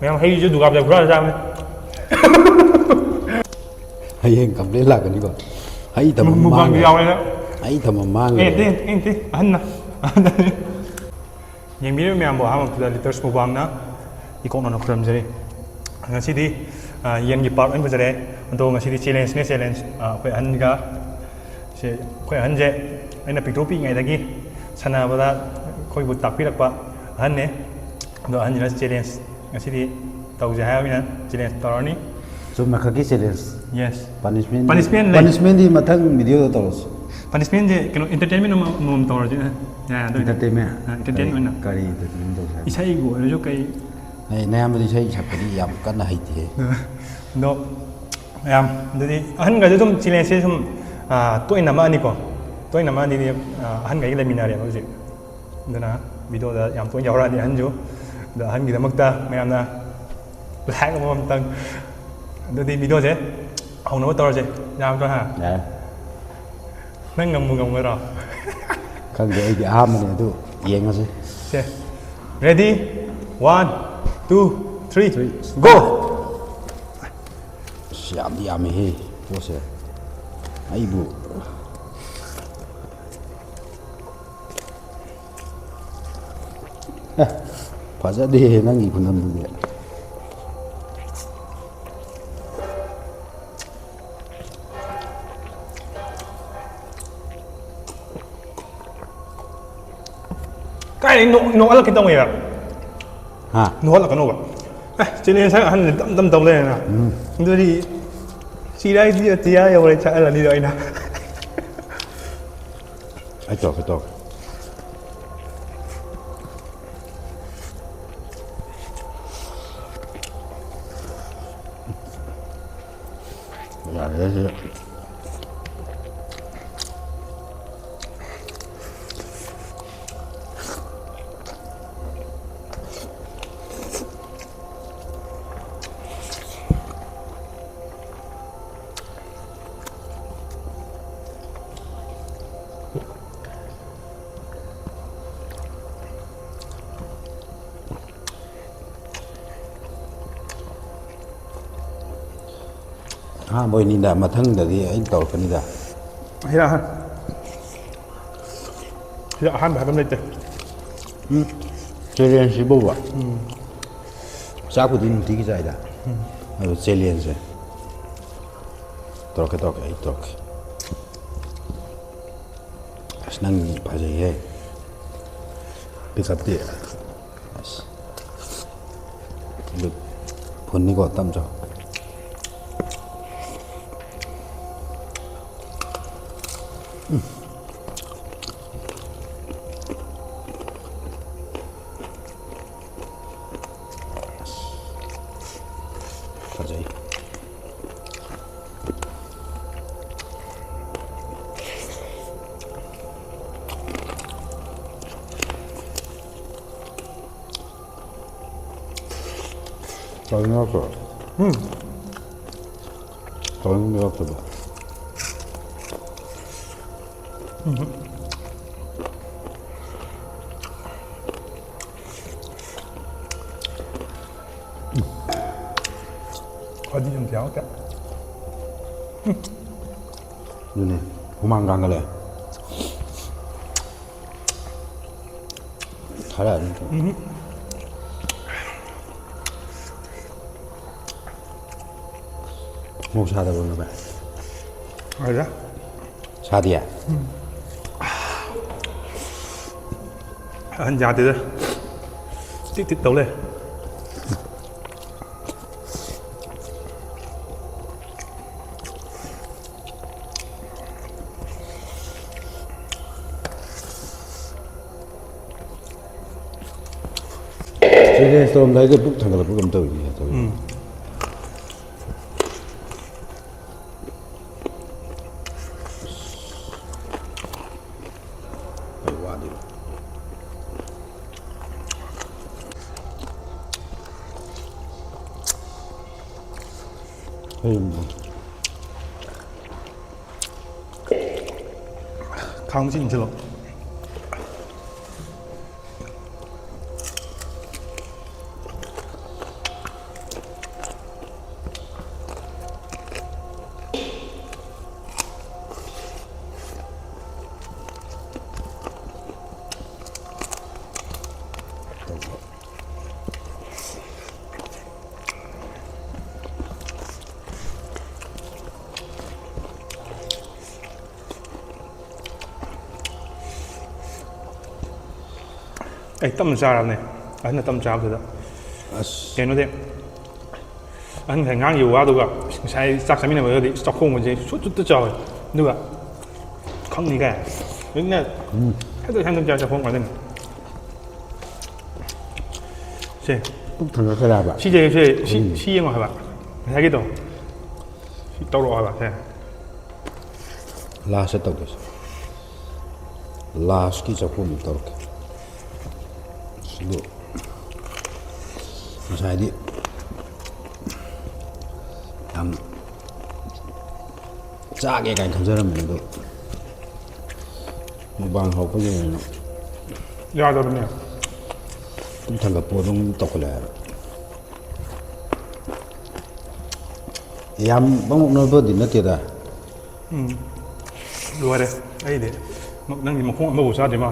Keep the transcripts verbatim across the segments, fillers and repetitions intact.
ꯃꯌꯥꯝ ꯍꯩꯁꯨ ꯗꯨꯀꯥꯟꯗ ꯍꯨꯔꯥꯟꯂ ꯆꯥꯕꯅꯦ꯫ ꯍꯌꯦꯡ ꯀꯝꯄ꯭ꯂꯦꯟ ꯂꯥꯛꯀꯅꯤꯀꯣ꯫ ꯍꯩ ꯊꯝꯐꯝ ꯃꯨꯛꯕꯥꯡ ꯃꯥꯡꯉꯦ꯫ ꯌꯥꯎꯋꯦꯅ꯫ ꯍꯩ ꯊꯝꯐꯝ ꯃꯥꯡꯉꯦ꯫ ꯑꯦ ꯅꯠꯇꯦ ꯑꯩ ꯅꯠꯇꯦ ꯑꯍꯟꯅ꯫ ꯌꯦꯡꯕꯤꯔꯤꯕ ꯃꯌꯥꯝꯕꯨ ꯑꯍꯥꯟꯕ ꯃꯛꯇꯗ ꯂꯤꯇꯔꯁ ꯃꯨꯛꯕꯥꯡꯅ ꯏꯀꯣꯛꯅꯅ ꯈꯨꯔꯨꯝꯖꯔꯤ꯫ ꯉꯁꯤꯗꯤ ꯑ, ꯌꯦꯟꯒꯤ ꯄꯥꯔꯠ ꯑꯣꯏꯅ ꯐꯖꯔꯦ꯫ ꯑꯗꯣ ꯉꯁꯤꯗꯤ ꯆꯦꯂꯦꯟꯖꯅꯦ ꯆꯦꯂꯦꯟꯖ꯫ ꯑ, ꯑꯩꯈꯣꯏ ꯑꯍꯟꯒ ꯁꯦ ꯑꯩꯈꯣꯏ ꯑꯍꯟꯁꯦ ꯑꯩꯅ ꯄꯤꯛꯇ꯭ꯔꯨ ꯄꯤꯛꯏꯉꯩꯗꯒꯤ ꯁꯥꯟꯅꯕꯗ ꯑꯩꯈꯣꯏꯕꯨ ꯇꯥꯛꯄꯤꯔꯛꯄ ꯑꯍꯟꯅꯦ꯫ ꯑꯗꯣ ꯑꯍꯟꯁꯤꯅ ꯆꯦꯂꯦꯟꯖ ꯉꯁꯤꯗꯤ ꯇꯧꯁꯦ ꯍꯥꯏꯔꯕꯅꯤꯅ ꯆꯦꯂꯦꯟꯖ ꯇꯧꯔꯅꯤ꯫ ꯆꯨꯝꯅ ꯈꯛꯀꯤ ꯆꯦꯂꯦꯟꯖ꯫ ꯌꯦꯁ꯫ ꯄꯅꯤꯁꯃꯦꯟ Punishment ꯂꯩ꯫ ꯄꯅꯤꯁꯃꯦꯟꯗꯤ ꯃꯊꯪ ꯚꯤꯗꯤꯑꯣꯗ ꯇꯧꯔꯁꯤ꯫ ꯄꯅꯤꯁꯃꯦꯟꯁꯦ ꯀꯩꯅꯣ ꯑꯦꯟꯇꯔꯇꯦꯟꯃꯦꯟ ꯑꯃ ꯑꯃꯃꯝ ꯇꯧꯔꯁꯦ꯫ ꯌꯥꯏ ꯑꯗꯨ ꯑꯣꯏꯗꯤ꯫ Entertainment? ꯑ, entertainment ꯑꯣꯏꯅ꯫ ꯀꯔꯤ entertainment ꯇꯧꯁꯦ ꯍꯥꯏꯕ? ꯏꯁꯩꯕꯨ ꯑꯣꯏꯔꯁꯨ ꯀꯩ꯫ ꯑꯩ ꯅꯌꯥꯝꯕꯗꯤ ꯏꯁꯩ ꯁꯛꯄꯗꯤ ꯌꯥꯝ ꯀꯟꯅ ꯍꯩꯇꯦꯍꯦ꯫ ꯑꯗꯣ ꯃꯌꯥꯝ ꯑꯗꯨꯗꯤ ꯑꯍꯟꯒꯁꯨ ꯑꯗꯨꯝ ꯆꯦꯂꯦꯟꯖꯁꯦ ꯁꯨꯝ ꯑ, ꯇꯣꯏꯅ ꯅꯝꯃꯛꯑꯅꯤꯀꯣ꯫ ꯇꯣꯏꯅ ꯅꯝꯃꯛꯑꯅꯤꯗꯤ ꯑ, ꯑꯍꯟꯒꯩꯒ ꯂꯩꯃꯤꯟꯅꯔꯦꯕ ꯍꯧꯖꯤꯛ꯫ ꯑꯗꯨꯅ ꯚꯤꯗꯤꯑꯣꯗ ꯌꯥꯝ ꯇꯣꯏꯅ ꯌꯥꯎꯔꯛꯑꯅꯤ ꯑꯍꯟꯁꯨ꯫ ꯑꯗꯣ ꯑꯍꯟꯒꯤꯗꯃꯛꯇ ꯃꯌꯥꯝꯅ ꯂꯥꯏꯛ ꯑꯃꯃꯝꯇꯪ꯫ ꯑꯗꯨꯗꯤ ꯚꯤꯗꯤꯑꯣꯁꯦ ꯍꯧꯅꯕ ꯇꯧꯔꯁꯦ꯫ ꯌꯥꯔꯗ꯭ꯔꯣ ꯍꯥ? ꯌꯥꯔꯦ꯫ ꯅꯪ ꯉꯝꯕꯨ ꯉꯝꯒꯗ꯭ꯔꯣ? ꯈꯪꯗꯦ, ꯑꯩꯗꯤ ꯑꯍꯥꯟꯕꯅꯦ, ꯑꯗꯨ ꯌꯦꯡꯉꯁꯤ꯫ ꯁꯦ꯫ Ready? One, two, three, go! ꯑꯁ, ꯌꯥꯝꯗꯤ ꯌꯥꯝꯃꯤꯍꯦ ꯄꯣꯠꯁꯦ꯫ ꯑꯩꯕꯨ ꯑꯦ, ꯐꯖꯗꯦꯍꯦ ꯅꯪꯒꯤ ꯈꯨꯅꯝꯗꯨꯗꯤ꯫ ꯀꯥꯏꯗꯩ ꯅꯣꯛ- ꯅꯣꯛꯍꯜꯂꯛꯀꯦ ꯇꯧꯅꯤꯗ꯫ ꯍꯥ? ꯅꯣꯛꯍꯜꯂꯛꯀꯅꯣꯕ꯫ ꯑꯦ, ꯆꯦꯂꯦꯟꯖ ꯍꯥꯏꯔ ꯑꯍꯟꯁꯦ ꯇꯝ ꯇꯝ ꯇꯧ ꯂꯩꯔꯦꯅ꯫ ꯑꯗꯨꯗꯤ ꯁꯤꯔꯥꯏꯗꯤ ꯑꯇꯤꯌꯥ ꯌꯧꯔꯦ ꯆꯠꯍꯜꯂꯅꯤꯗꯣ ꯑꯩꯅ꯫ ꯑꯩ ꯇꯧꯔꯛꯀꯦ ꯇꯧꯔꯛꯀꯦ꯫ ꯌꯥꯔꯦ ꯁꯤꯗ꯫ ꯑꯍꯥꯟꯕ ꯑꯣꯏꯅꯤꯗ, ꯃꯊꯪꯗꯗꯤ ꯑꯩ ꯇꯧꯔꯛꯀꯅꯤꯗ꯫ ꯁꯤꯗ ꯑꯍꯥꯟ ꯁꯤꯗ ꯑꯍꯥꯟꯕ ꯍꯥꯏꯕ ꯑꯃ ꯂꯩꯇꯦ꯫ ꯆꯦꯂꯦꯟꯖꯁꯤꯕꯨꯕ꯫ ꯆꯥꯛꯄꯨꯗꯤ ꯅꯨꯡꯇꯤꯒꯤ ꯆꯥꯏꯗ꯫ ꯑꯗꯨ ꯆꯦꯂꯦꯟꯖꯁꯦ꯫ ꯇꯧꯔꯛꯀꯦ, ꯇꯧꯔꯛꯀꯦ, ꯑꯩ ꯇꯧꯔꯛꯀꯦ꯫ ꯑꯁ, ꯅꯪ ꯐꯖꯩꯍꯦ꯫ ꯄꯤꯛ ꯑꯞꯇꯤ꯫ ꯑꯁ꯫ ꯑꯗꯨ ꯐꯨꯟꯅꯤꯀꯣ, ꯇꯞ ꯆꯥꯎ꯫ ꯐꯖꯩ꯫ ꯆꯥꯅꯤꯡꯉꯛꯇ꯭ꯔꯣ? ꯎꯝ꯫ ꯆꯥꯅꯤꯡꯉꯛꯇꯕ꯫ ꯈ꯭ꯋꯥꯏꯗꯒꯤ ꯌꯥꯝ ꯌꯥꯎꯔꯛꯇꯦ꯫ ꯑꯗꯨꯅꯦ, ꯍꯨꯃꯥꯡ ꯀꯥꯡꯒꯠꯂꯦ꯫ ꯊꯥꯔꯛꯑꯅꯤ꯫ ꯃꯣꯔꯣꯛ ꯁꯥꯗꯕ꯭ꯔꯣ, ꯅꯚꯥꯏ? ꯍꯥꯏꯗ꯫ ꯁꯥꯗꯤꯌꯦ? ꯑꯍꯟ ꯌꯥꯗꯦꯗ꯫ ꯇꯤꯠ ꯇꯤꯠ ꯇꯧ ꯂꯩ꯫ ꯆꯦꯂꯦꯟꯖ ꯇꯧꯔꯝꯗꯥꯏꯗ ꯄꯨꯛ ꯊꯥꯡꯒꯠꯂꯛꯄ ꯀꯩꯅꯣꯝ ꯇꯧꯋꯤꯅꯦ, ꯇꯧꯋꯤ꯫ ꯎꯝ꯫ ꯑꯩ ꯋꯥꯗꯦ꯫ ꯑꯩ ꯈꯥꯡ ꯃꯆꯤꯟ ꯏꯟꯁꯤꯜꯂꯣ꯫ ꯑꯩ ꯇꯞꯅ ꯆꯥꯔꯕꯅꯦ꯫ ꯑꯍꯟꯅ ꯇꯞꯅ ꯆꯥꯕꯗꯨꯗ꯫ ꯑꯁ ꯀꯩꯅꯣꯗꯤ ꯑꯍꯟ ꯉꯁꯥꯏ ꯉꯥꯡꯈꯤꯕ ꯋꯥꯗꯨꯒ ꯉꯁꯥꯏ ꯆꯥꯛ ꯆꯥꯃꯤꯟꯅꯕꯗꯗꯤ ꯆꯥꯛꯈꯣꯡꯕꯁꯦ ꯁꯨꯠ ꯁꯨꯠꯇ ꯆꯥꯎꯋꯦ꯫ ꯑꯗꯨꯒ ꯈꯪꯅꯤ ꯀꯥꯏ ꯍꯧꯖꯤꯛꯅ ꯍꯦꯛꯇ ꯍꯦꯟꯗꯣꯛ ꯆꯥꯛꯈꯣꯡ ꯉꯥꯛꯇꯅꯤ꯫ ꯁꯦ ꯄꯨꯛ ꯊꯪꯒꯠꯈ꯭ꯔꯦ ꯍꯥꯏꯕ꯫ ꯁꯤꯁꯦ ꯁꯦ ꯁꯤ ꯁꯤ ꯌꯦꯡꯉꯣ ꯍꯥꯏꯕ꯫ ꯉꯁꯥꯏꯒꯤꯗꯣ ꯁꯤ ꯇꯧꯔꯛꯑꯣ ꯍꯥꯏꯕ꯫ ꯁꯦ ꯂꯥꯁꯇ ꯇꯧꯒꯦꯁꯦ꯫ ꯂꯥꯁꯀꯤ ꯆꯥꯛꯈꯣꯝꯗ ꯇꯧꯔꯛꯀꯦ꯫ ꯑꯗꯨ ꯉꯁꯥꯏꯗꯤ ꯌꯥꯝ ꯆꯥꯒꯦ ꯀꯥꯏꯅ ꯈꯟꯖꯔꯝꯕꯅꯦ, ꯑꯗꯣ ꯃꯨꯛꯕꯥꯡ ꯍꯧꯔꯛꯄꯒꯤ ꯑꯣꯏꯅ ꯌꯥꯗꯕꯅꯦ꯫ ꯄꯨꯛ ꯊꯥꯡꯒꯠꯄ ꯑꯗꯨꯝ ꯇꯧꯈꯠꯂꯛꯑꯦꯕ꯫ ꯌꯥꯝ ꯄꯪꯉꯛꯅꯕꯗꯤ ꯅꯠꯇꯦꯗ꯫ ꯎꯝ ꯂꯣꯏꯔꯦ꯫ ꯑꯩꯗꯤ ꯅꯪꯒꯤ ꯃꯈꯣꯡ ꯑꯃꯐꯥꯎ ꯆꯥꯗ꯭ꯔꯤ ꯃꯥ꯫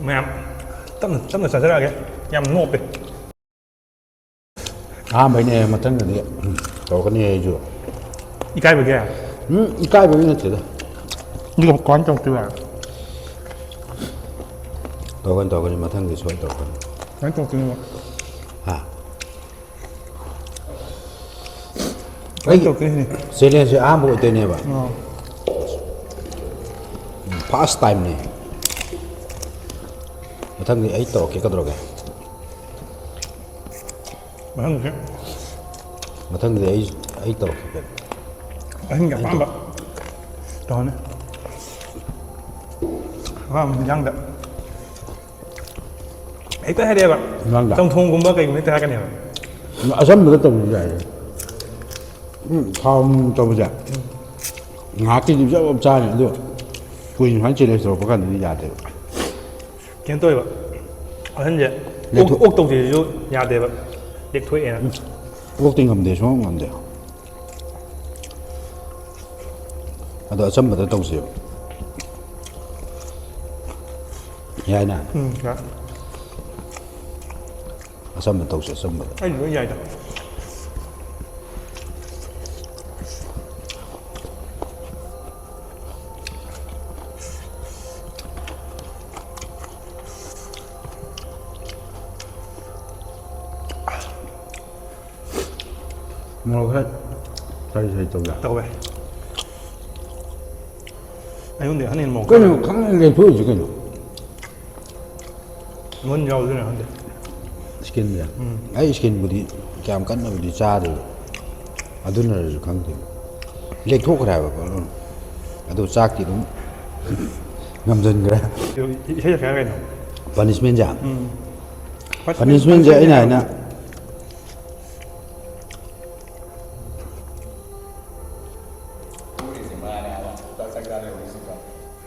ꯃꯌꯥꯝ ꯇꯞꯅ ꯇꯞꯅ ꯆꯥꯖꯔꯛꯑꯒꯦ꯫ ꯌꯥꯝ ꯅꯣꯞꯄꯦ꯫ ꯑꯍꯥꯟꯕꯩꯅꯦ, ꯃꯊꯪꯗꯗꯤ ꯇꯧꯔꯛꯀꯅꯤ ꯑꯩꯁꯨ꯫ ꯏꯀꯥꯏꯕꯒꯤ꯫ ꯎꯝ, ꯏꯀꯥꯏꯕꯒꯤ ꯅꯠꯇꯦꯗ꯫ ꯑꯗꯨꯒ ꯀꯃꯥꯏꯅ ꯇꯧꯔꯛꯇꯣꯏꯕ? ꯇꯧꯔꯛꯀꯅꯤ, ꯇꯧꯔꯛꯀꯅꯤ, ꯃꯊꯪꯗꯤ ꯁꯣꯏ ꯇꯧꯔꯛꯀꯅꯤ꯫ ꯀꯃꯥꯏꯅ ꯇꯧꯔꯛꯇꯣꯏꯅꯣꯕ? ꯍꯥ? ꯀꯃꯥꯏꯅ ꯇꯧꯔꯛꯇꯣꯏꯅꯣ ꯁꯤꯅꯤ? ꯆꯦꯂꯦꯟꯖꯁꯦ ꯑꯍꯥꯟꯕ ꯑꯣꯏꯗꯣꯏꯅꯦꯕ꯫ ꯑꯣ꯫ ꯐꯥꯔꯁ ꯇꯥꯏꯝꯅꯦ꯫ ꯃꯊꯪꯗꯤ ꯑꯩ ꯇꯧꯔꯛꯀꯦ, ꯀꯩꯗꯧꯔꯒꯦ? ꯃꯊꯪꯁꯦ ꯃꯊꯪꯗꯤ ꯑꯩ, ꯑꯩ ꯇꯧꯔꯛꯀꯦ꯫ ꯑꯍꯟꯒꯤ ꯑꯄꯥꯝꯕ ꯇꯧꯍꯟꯅꯤ꯫ ꯑꯄꯥꯝꯕ ꯍꯤꯟꯖꯥꯡꯗ ꯍꯦꯛꯇ ꯍꯥꯏꯔꯛꯑꯦꯕ꯫ ꯍꯤꯟꯖꯥꯡꯗ? ꯆꯝꯊꯣꯡꯒꯨꯝꯕ ꯀꯩꯒꯨꯝꯕ ꯍꯦꯛꯇ ꯍꯥꯏꯔꯛꯀꯅꯦꯕ꯫ ꯑꯆꯝꯕꯗ ꯇꯧꯕꯁꯨ ꯌꯥꯏꯌꯦ꯫ ꯎꯝ, ꯊꯥꯎ ꯅꯨꯡ ꯇꯧꯕꯁꯦ ꯉꯥꯏꯍꯥꯛꯀꯤꯗꯤ ꯖꯕ ꯖꯕ ꯆꯥꯅꯤ, ꯑꯗꯣ ꯀꯨꯏꯅ ꯁꯨꯃꯥꯏꯅ ꯆꯦꯂꯦꯟꯖ ꯇꯧꯔꯛꯄ ꯀꯥꯟꯗꯗꯤ ꯌꯥꯗꯦꯕ꯫ ꯀꯩꯅꯣ ꯇꯧꯋꯦꯕ, ꯑꯍꯟꯁꯦ ꯑꯣꯛ ꯂꯦꯛꯊꯣꯛ- ꯑꯣꯛ ꯇꯧꯁꯦꯁꯨ ꯌꯥꯗꯦꯕ, ꯂꯦꯛꯊꯣꯛꯑꯦꯅ꯫ ꯑꯣꯛꯇꯤ ꯉꯝꯗꯦ, ꯁꯨꯡꯉꯝ ꯉꯝꯗꯦ꯫ ꯑꯗꯣ ꯑꯆꯝꯕꯗ ꯇꯧꯁꯦꯕ꯫ ꯌꯥꯏꯅ? ꯎꯝ, ꯌꯥꯏ꯫ ꯑꯆꯝꯕ ꯇꯧꯁꯦ, ꯑꯆꯝꯕꯗ꯫ ꯑꯩ ꯂꯣꯏ ꯌꯥꯏꯗ꯫ ꯃꯣꯔꯣꯛ ꯈꯔ ꯁꯥꯔꯤ ꯁꯥꯔꯤ ꯇꯧꯗ꯫ ꯇꯧꯋꯦ꯫ ꯑꯩꯉꯣꯟꯗꯤ ꯑꯍꯟ ꯍꯦꯟꯅ ꯃꯣꯔꯣꯛ ꯀꯩꯅꯣ ꯆꯥꯕ꯫ ꯈꯪꯗꯦ, ꯂꯦꯛꯊꯣꯛꯏꯁꯤ ꯀꯩꯅꯣ? ꯃꯣꯏꯅ ꯌꯥꯎꯗꯣꯏꯅꯦ ꯈꯪꯗꯦ꯫ ꯏꯁꯀꯤꯟꯁꯦ꯫ ꯑꯩ ꯏꯁꯀꯤꯟꯕꯨꯗꯤ ꯀꯌꯥꯝ ꯀꯟꯅꯕꯨꯗꯤ ꯆꯥꯗꯦꯕ꯫ ꯑꯗꯨꯅꯔꯁꯨ ꯈꯪꯗꯦ꯫ ꯂꯦꯛꯊꯣꯛꯈ꯭ꯔꯦ ꯍꯥꯏꯕ ꯄꯣꯠ ꯑꯗꯨ꯫ ꯑꯗꯨ ꯆꯥꯛꯇꯤ ꯑꯗꯨꯝ ꯉꯝꯁꯤꯟꯈ꯭ꯔꯦ꯫ ꯏꯁꯩ ꯁꯛꯀꯦ ꯍꯥꯏꯔ ꯀꯩꯅꯣ? ꯄꯅꯤꯁꯃꯦꯟꯁꯦ꯫ ꯎꯝ꯫ ꯄꯅꯤꯁꯃꯦꯟꯁꯦ ꯑꯩꯅ ꯍꯥꯏꯅ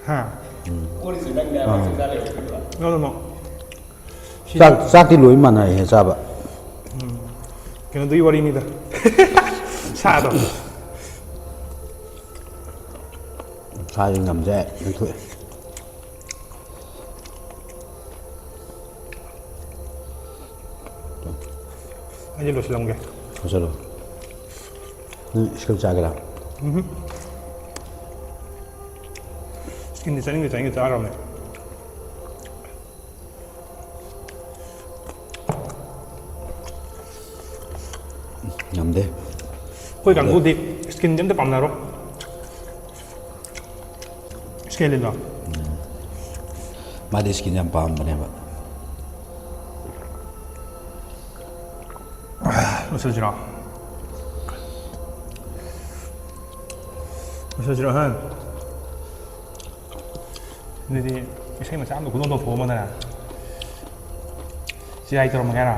ꯍꯥ? No, no, no. ꯆꯥꯛ, ꯆꯥꯛꯇꯤ ꯂꯣꯏ ꯃꯥꯟꯅꯩꯍꯦ ꯆꯥꯕ꯫ ꯀꯩꯅꯣꯗꯨꯒꯤ ꯋꯥꯔꯤꯅꯤꯗ꯫ ꯁꯥꯗꯣ꯫ ꯁꯥꯁꯦ ꯉꯝꯖꯦ ꯂꯦꯛꯊꯣꯛꯑꯦ꯫ ꯑꯩꯁꯦ ꯂꯣꯏꯁꯤꯜꯂꯝꯒꯦ꯫ ꯂꯣꯏꯁꯤꯜꯂꯣ꯫ ꯅꯪ ꯏꯁꯀꯤꯜ ꯆꯥꯒꯦꯔꯥ? ꯏꯁꯀꯤꯟꯗꯤ ꯆꯥꯅꯤꯡꯗꯦ, ꯆꯥꯅꯤꯡꯗꯦ ꯆꯥꯔꯕꯅꯦ꯫ ꯉꯝꯗꯦ꯫ ꯑꯩꯈꯣꯏ ꯀꯥꯡꯕꯨꯗꯤ ꯏꯁꯀꯤꯟꯗꯤ ꯑꯝꯇ ꯄꯥꯝꯅꯔꯣꯏ꯫ ꯏꯁꯀꯦꯂꯤꯟꯗꯣ꯫ ꯃꯥꯗꯤ ꯏꯁꯀꯤꯟ ꯌꯥꯝ ꯄꯥꯝꯕꯅꯦꯕ꯫ ꯂꯣꯏꯁꯤꯜꯁꯤꯔꯣ? ꯂꯣꯏꯁꯤꯜꯁꯤꯔꯣ, ꯑꯍꯟ? ꯑꯗꯨꯗꯤ ꯏꯁꯩ ꯃꯆꯥ ꯑꯃ ꯈꯨꯗꯣꯡ ꯇꯧꯊꯣꯛꯑꯝꯃꯗꯅ꯫ ꯆꯤꯔꯥꯏ ꯇꯧꯔꯝꯃꯒꯦ ꯍꯥꯏꯔꯣ?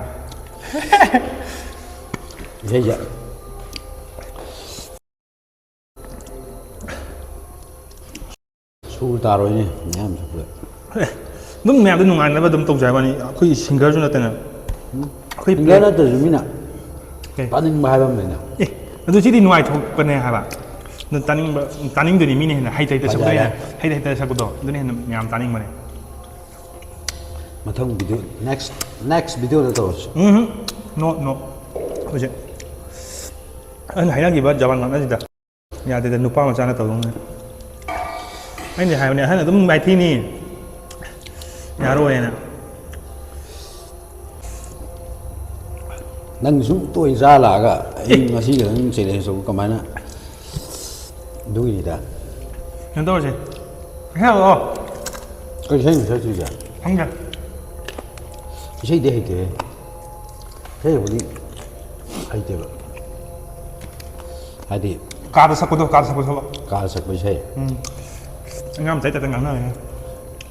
ꯏꯁꯩꯁꯦ꯫ ꯁꯨꯔ ꯇꯥꯔꯣꯏꯅꯦ ꯃꯌꯥꯝ ꯁꯛꯄꯗ꯫ ꯑꯦ, ꯑꯗꯨꯝ ꯃꯌꯥꯝꯗꯣ ꯅꯨꯡꯉꯥꯏꯅꯕ ꯑꯗꯨꯝ ꯇꯧꯖ ꯍꯥꯏꯕ ꯋꯥꯅꯤ, ꯑꯩꯈꯣꯏ ꯁꯤꯡꯒꯔꯁꯨ ꯅꯠꯇꯅ꯫ ꯑꯩꯈꯣꯏ ꯁꯤꯡꯒꯔ ꯅꯠꯇ꯭ꯔꯁꯨ ꯃꯤꯅ ꯀꯩ? ꯇꯥꯅꯤꯡꯕ ꯍꯥꯏꯕ ꯑꯃ ꯂꯩꯅ꯫ ꯑꯦ, ꯑꯗꯨ ꯁꯤꯗꯤ ꯅꯨꯡꯉꯥꯏꯊꯣꯛꯄꯅꯦ ꯍꯥꯏꯕ꯫ ꯑꯗꯨ ꯇꯥꯅꯤꯡꯕ, ꯇꯥꯅꯤꯡꯗꯣꯏꯅꯤ ꯃꯤꯅ ꯍꯦꯟꯅ, ꯍꯩꯇ ꯍꯩꯇ ꯁꯛꯄꯗꯣ ꯐꯖꯔꯦ꯫ ꯍꯦꯟꯅ, ꯍꯩꯇ ꯍꯩꯇ ꯁꯛꯄꯗꯣ ꯑꯗꯨꯅ ꯍꯦꯟꯅ ꯃꯌꯥꯝ ꯇꯥꯅꯤꯡꯕꯅꯦ꯫ ꯃꯊꯪ ꯚꯤꯗꯤꯑꯣ, next, next ꯚꯤꯗꯤꯑꯣꯗ ꯇꯧꯔꯁꯤ꯫ ꯎꯝ, no, no꯫ ꯍꯧꯖꯤꯛ ꯑꯩꯅ ꯍꯥꯏꯅꯈꯤꯕ ꯖꯄꯥꯟ ꯉꯥꯛꯅꯁꯤꯗ ꯌꯥꯗꯦꯗ, ꯅꯨꯄꯥ ꯃꯆꯥꯅ ꯇꯧꯗꯧꯅꯦ꯫ ꯑꯩꯅꯗꯤ ꯍꯥꯏꯕꯅꯦ, ꯑꯍꯟ ꯑꯗꯨꯝ ꯃꯥꯏꯊꯤꯅꯤ, ꯌꯥꯔꯣꯏꯅ꯫ ꯅꯪ ꯁꯨꯝ ꯇꯣꯏꯅ ꯆꯥ ꯂꯥꯛꯑꯒ ꯑꯩ ꯉꯁꯤ ꯈꯛꯇꯪ challenge ꯇꯧꯕ ꯀꯃꯥꯏꯅ? ꯑꯗꯨꯒꯤꯅꯤꯗ꯫ ꯀꯩꯅꯣ ꯇꯧꯔꯁꯦ꯫ ꯏꯁꯩ ꯍꯧꯔꯛꯑꯣ꯫ ꯀꯩ ꯏꯁꯩꯅꯣ ꯁꯛꯇꯣꯏꯁꯦ? ꯈꯪꯗꯦ꯫ ꯏꯁꯩꯗꯤ ꯍꯩꯇꯦꯍꯦ꯫ ꯏꯁꯩꯕꯨꯗꯤ ꯍꯩꯇꯦꯕ꯫ ꯍꯥꯏꯗꯤ ꯀꯥꯗ ꯁꯛꯄꯗꯣ, ꯀꯥꯗ ꯁꯛꯄꯗꯣ ꯁꯛꯂꯛꯑꯣ꯫ ꯀꯥꯗ ꯁꯛꯄ ꯏꯁꯩ꯫ ꯎꯝ꯫ ꯑꯉꯥꯡ ꯃꯆꯥꯒꯤ ꯇꯥꯏꯞꯇ ꯉꯥꯡꯅꯔꯦ꯫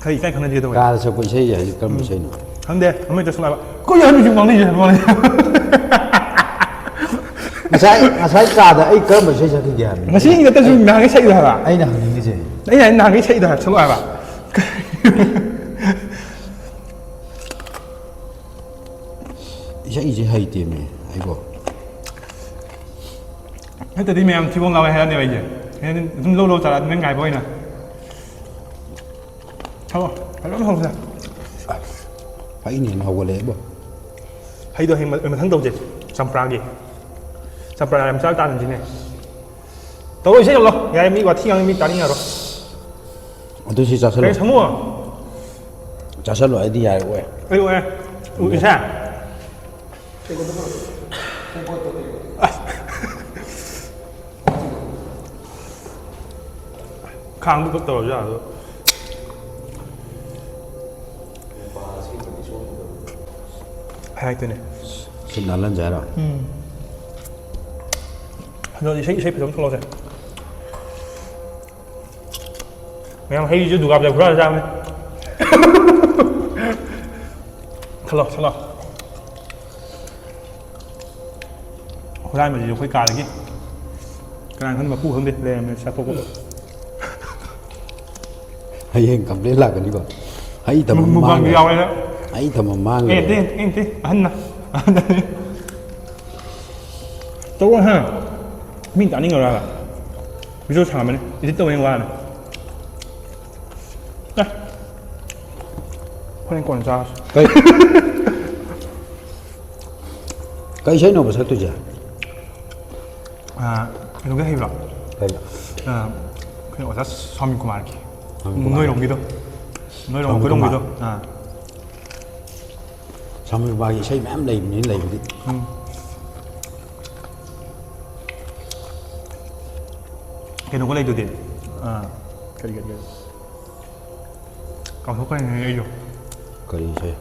ꯈꯔ ꯏꯀꯥꯏ ꯈꯪꯅꯁꯤꯒꯦ ꯇꯧꯋꯦ꯫ ꯀꯥꯗ ꯁꯛꯄ ꯏꯁꯩꯁꯦ ꯍꯧꯖꯤꯛ ꯀꯔꯝꯕ ꯎꯝ꯫ ꯏꯁꯩꯅꯣ? ꯈꯪꯗꯦ, ꯑꯃ ꯍꯦꯛꯇ ꯁꯛꯂꯛꯑꯕ꯫ ꯀꯩꯅꯣ ꯍꯥꯏꯕ ꯍꯧꯖꯤꯛ ꯉꯥꯡꯅꯩꯁꯦ ꯍꯥꯏꯕ ꯋꯥꯅꯤ꯫ ꯉꯁꯥꯏ, ꯉꯁꯥꯏ ꯀꯥꯗ ꯑꯩ ꯀꯔꯝꯕ ꯏꯁꯩ ꯁꯛꯈꯤꯒꯦ ꯍꯥꯏꯕꯅꯤ? ꯉꯁꯤꯒꯤ ꯅꯠꯇ꯭ꯔꯁꯨ ꯑꯩ, ꯅꯍꯥꯟꯒꯩ ꯁꯛꯏꯗꯣ ꯍꯥꯏꯕ꯫ ꯑꯩꯅ ꯍꯪꯅꯤꯡꯉꯤꯁꯦ꯫ ꯑꯩꯅ ꯍꯥꯏ ꯅꯍꯥꯟꯒꯩ ꯁꯛꯏꯗꯣ ꯍꯥꯏꯕ, ꯁꯛꯂꯛꯑꯣ ꯍꯥꯏꯕ꯫ ꯏꯁꯩꯁꯦ ꯍꯩꯇꯦꯃꯦ ꯑꯩꯕꯣ꯫ ꯅꯠꯇ꯭ꯔꯗꯤ ꯃꯌꯥꯝ ꯊꯤꯕꯣꯡ ꯂꯥꯎꯋꯦ ꯍꯥꯏꯔꯛꯑꯅꯦꯕ ꯑꯩꯁꯦ꯫ ꯑꯩꯅ ꯑꯗꯨꯝ ꯂꯧ ꯂꯧ ꯆꯥꯔꯛꯑꯗꯤ ꯅꯪ ꯉꯥꯏꯕ ꯑꯣꯏꯅ꯫ ꯊꯛꯑꯣ, ꯐꯖꯅ ꯍꯧꯁꯦ꯫ ꯍꯩꯅ ꯍꯦꯟꯅ ꯍꯧꯒꯠꯂꯛꯑꯦꯕꯣ꯫ ꯍꯩꯗꯣ ꯍꯌꯦꯡ ꯃ-, ꯃꯊꯪ ꯇꯧꯁꯦ, ꯆꯝꯄ꯭ꯔꯥꯒꯤ꯫ ꯆꯝꯄ꯭ꯔꯥ ꯌꯥꯝ ꯆꯥꯔ ꯇꯥꯅꯁꯤꯅꯦ꯫ ꯇꯧꯔꯣ, ꯏꯁꯩ ꯇꯧꯔꯣ꯫ ꯌꯥꯔꯦ, ꯃꯤ ꯋꯥꯊꯤ ꯉꯥꯡꯉꯤ, ꯃꯤ ꯇꯥꯅꯤꯡꯉꯔꯣꯏ꯫ ꯑꯗꯨ ꯁꯤ ꯆꯥꯁꯜꯂꯣ꯫ ꯀꯩ ꯁꯥꯃꯨ? ꯆꯥꯁꯜꯂꯣ, ꯑꯩꯗꯤ ꯌꯥꯔꯦ, ꯑꯣꯛꯑꯦ꯫ ꯑꯩ ꯑꯣꯛꯑꯦ꯫ ꯎꯝ꯫ ꯎ-, ꯏꯁꯥ? ꯑꯁ꯫ ꯈꯥꯡꯗꯨ ꯈꯛ ꯇꯧꯔꯁꯨ ꯌꯥꯔꯗꯨꯕꯨ꯫ ꯍꯥꯏꯔꯛꯇꯣꯏꯅꯦ꯫ ꯁꯤ ꯅꯥꯜꯍꯟꯁꯦ ꯍꯥꯏꯔꯣ? ꯎꯝ꯫ ꯑꯗꯣ ꯏꯁꯩ, ꯏꯁꯩ ꯐꯖꯕ ꯑꯃ ꯊꯣꯛꯂꯛꯑꯣꯁꯦ꯫ ꯃꯌꯥꯝ ꯍꯩꯁꯨ ꯗꯨꯔꯒꯥ ꯄꯨꯖꯥ ꯍꯨꯔꯥꯜꯂ ꯆꯥꯕꯅꯦ꯫ ꯈꯜꯂꯣ, ꯈꯜꯂꯣ꯫ ꯍꯨꯔꯥꯟꯕꯁꯤꯁꯨ ꯑꯩꯈꯣꯏ ꯀꯥꯗꯒꯤ꯫ ꯀꯅꯥꯅ ꯈꯪꯅꯤ, ꯃꯄꯨ ꯈꯪꯗꯦ, ꯂꯩꯔꯝꯃꯦ ꯆꯥꯊꯣꯛꯄ꯫ ꯍꯌꯦꯡ complain ꯂꯥꯛꯀꯅꯤꯀꯣ꯫ ꯍꯩ ꯊꯝꯐꯝ ꯃꯨꯛꯕꯥꯡꯁꯨ ꯃꯥꯡꯈ꯭ꯔꯦ꯫ ꯌꯥꯎꯋꯦꯅ꯫ ꯍꯩ ꯊꯝꯐꯝ ꯑꯦ, ꯃꯥꯡꯈ꯭ꯔꯦ꯫ ꯅꯠꯇꯦ, ꯅꯠꯇꯦ, ꯑꯍꯟꯅ꯫ ꯑꯍꯟꯅ꯫ ꯇꯧꯔꯣ, ꯍꯥ? ꯃꯤꯅ ꯇꯥꯅꯤꯡꯉꯔꯣꯏ ꯍꯥꯏꯕ꯫ ꯚꯤꯗꯤꯑꯣ ꯁꯥꯡꯕꯅꯤ, ꯏꯗꯤꯠ ꯇꯧꯕ ꯌꯥꯝ ꯋꯥꯅꯤ꯫ ꯑꯦ, ꯍꯣꯔꯦꯟ ꯀꯣꯟꯅ ꯆꯥꯔꯁꯤ꯫ ꯀꯩ ꯀꯩ ꯏꯁꯩꯅꯣꯕ ꯁꯛꯇꯣꯏꯁꯦ? ꯑꯥ, ꯀꯩꯅꯣꯒꯤ ꯍꯩꯕ꯭ꯔꯣ? ꯀꯩ ꯑꯥ, ꯑꯩꯈꯣꯏ ꯑꯣꯖꯥ ꯁ꯭ꯋꯥꯃꯤ ꯀꯨꯃꯥꯔꯒꯤ꯫ ꯁ꯭ꯋꯥꯃꯤ ꯀꯨꯃꯥꯔ꯫ ꯅꯣꯏꯔꯣꯝꯒꯤꯗꯣ꯫ ꯅꯣꯏꯔꯣꯝ, ꯁ꯭ꯋꯥꯃꯤ ꯀꯨꯃꯥꯔ꯫ ꯑꯩꯈꯣꯏꯔꯣꯝꯒꯤꯗꯣ꯫ ꯑꯥ꯫ ꯁ꯭ꯋꯥꯃꯤ ꯀꯨꯃꯥꯔꯒꯤ ꯏꯁꯩ ꯃꯌꯥꯝ ꯂꯩꯕꯅꯤ, ꯂꯩꯕꯗꯤ꯫ ꯎꯝ꯫ ꯀꯩꯅꯣꯒ ꯂꯩꯗꯨꯗꯤ꯫ ꯑꯥ, ꯀꯔꯤ, ꯀꯔꯤ, ꯀꯔꯤ? ꯀꯥꯎꯊꯣꯛꯈ꯭ꯔꯦꯅꯦ ꯑꯩꯁꯨ꯫ ꯀꯔꯤ ꯏꯁꯩ?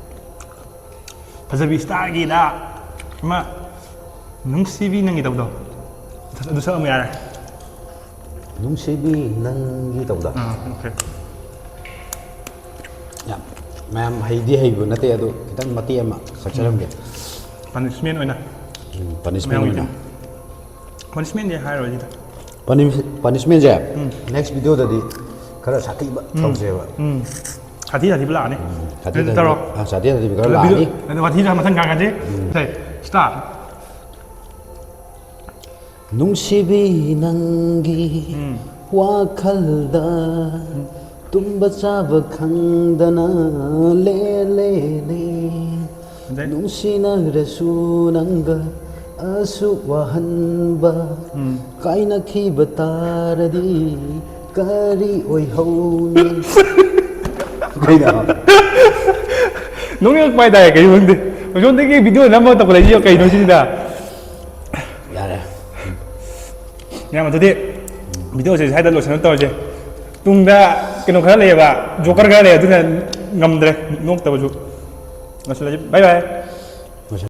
ꯐꯖꯕꯤ ꯁ꯭ꯇꯥꯔꯒꯤꯗ ꯑꯃ ꯅꯨꯡꯁꯤꯕꯤ ꯅꯪꯒꯤ ꯇꯧꯗꯣ꯫ ꯑꯗꯨ ꯁꯛꯑꯝꯃꯨ ꯌꯥꯔꯦ꯫ ꯅꯨꯡꯁꯤꯕꯤ ꯅꯪꯒꯤ ꯇꯧꯗ꯫ ꯑꯥ, ꯑꯣꯀꯦ꯫ ꯌꯥꯝ ꯃꯌꯥꯝ ꯍꯩꯗꯤ ꯍꯩꯕ ꯅꯠꯇꯦ, ꯑꯗꯣ ꯈꯤꯇꯪ ꯃꯇꯦꯛ ꯑꯃ ꯁꯛꯆꯔꯝꯒꯦ꯫ ꯄꯅꯤꯁꯃꯦꯟ ꯑꯣꯏꯅ꯫ ꯎꯝ, ꯄꯅꯤꯁꯃꯦꯟ ꯑꯣꯏꯅ꯫ ꯄꯅꯤꯁꯃꯦꯟꯗꯤ ꯍꯥꯏꯔꯣꯏꯁꯤꯗ꯫ ꯄꯅꯤꯁ- ꯄꯅꯤꯁꯃꯦꯟꯁꯦ ꯅꯦꯛꯁ ꯚꯤꯗꯤꯑꯣꯗꯗꯤ ꯈꯔ ꯁꯥꯊꯤꯕ ꯇꯧꯁꯦꯕ꯫ ꯎꯝ꯫ ꯁꯥꯊꯤ ꯁꯥꯊꯤꯕ ꯂꯥꯛꯑꯅꯤ꯫ ꯁꯥꯊꯤ ꯑꯗꯨꯗꯤ ꯁꯥꯊꯤꯕ, ꯇꯧꯔꯣ꯫ ꯑꯥ, ꯁꯥꯊꯤ ꯁꯥꯊꯤꯕ ꯈꯔ ꯑꯗꯨ ꯂꯥꯛꯑꯅꯤ꯫ ꯚꯤꯗꯤꯑꯣ-, ꯑꯗꯨ ꯋꯥꯊꯤꯁꯨ ꯃꯊꯪ ꯉꯥꯡꯉꯁꯤ꯫ ꯁꯦ, ꯁ꯭ꯇꯥꯔꯠ꯫ ꯅꯨꯡꯁꯤꯕꯤ ꯅꯪꯒꯤ ꯎꯝ꯫ ꯋꯥꯈꯜꯗ ꯇꯨꯝꯕ ꯆꯥꯕ ꯈꯪꯗꯅ ꯂꯦꯜꯂꯦꯅꯦ꯫ ꯑꯗꯩ? ꯅꯨꯡꯁꯤꯅꯔꯁꯨ ꯅꯪꯒ ꯑꯁꯨꯛ ꯋꯥꯍꯟꯕ ꯎꯝ꯫ ꯀꯥꯏꯅꯈꯤꯕ ꯇꯥꯔꯗꯤ ꯀꯔꯤ ꯑꯣꯏꯍꯧꯅꯤ? ꯀꯩꯅꯣ? ꯅꯣꯛꯅꯤꯡꯉꯛꯄ ꯍꯥꯏꯇꯥꯔꯦ, ꯀꯩꯅꯣ ꯈꯪꯗꯦ꯫ ꯑꯁꯣꯝꯗꯒꯤ ꯚꯤꯗꯤꯑꯣ ꯅꯝꯃꯒ ꯇꯧꯈꯠꯂꯛꯏꯁꯤ ꯀꯩꯅꯣ ꯁꯤꯅꯤꯗ꯫ ꯌꯥꯔꯦ꯫ ꯌꯥꯝ ꯑꯗꯨꯗꯤ ꯚꯤꯗꯤꯑꯣꯁꯦ ꯁ꯭ꯋꯥꯏꯗ ꯂꯣꯏꯁꯤꯟꯅꯕ ꯇꯧꯔꯁꯦ꯫ ꯇꯨꯡꯗ ꯀꯩꯅꯣ ꯈꯔ ꯂꯩꯌꯦꯕ, ꯖꯣꯀꯔ ꯈꯔ ꯂꯩ, ꯑꯗꯨꯅ ꯉꯝꯗ꯭ꯔꯦ ꯅꯣꯛꯇꯕꯁꯨ꯫ ꯂꯣꯏꯁꯤꯜꯂꯁꯤ꯫ ꯕꯥꯏ ꯕꯥꯏ꯫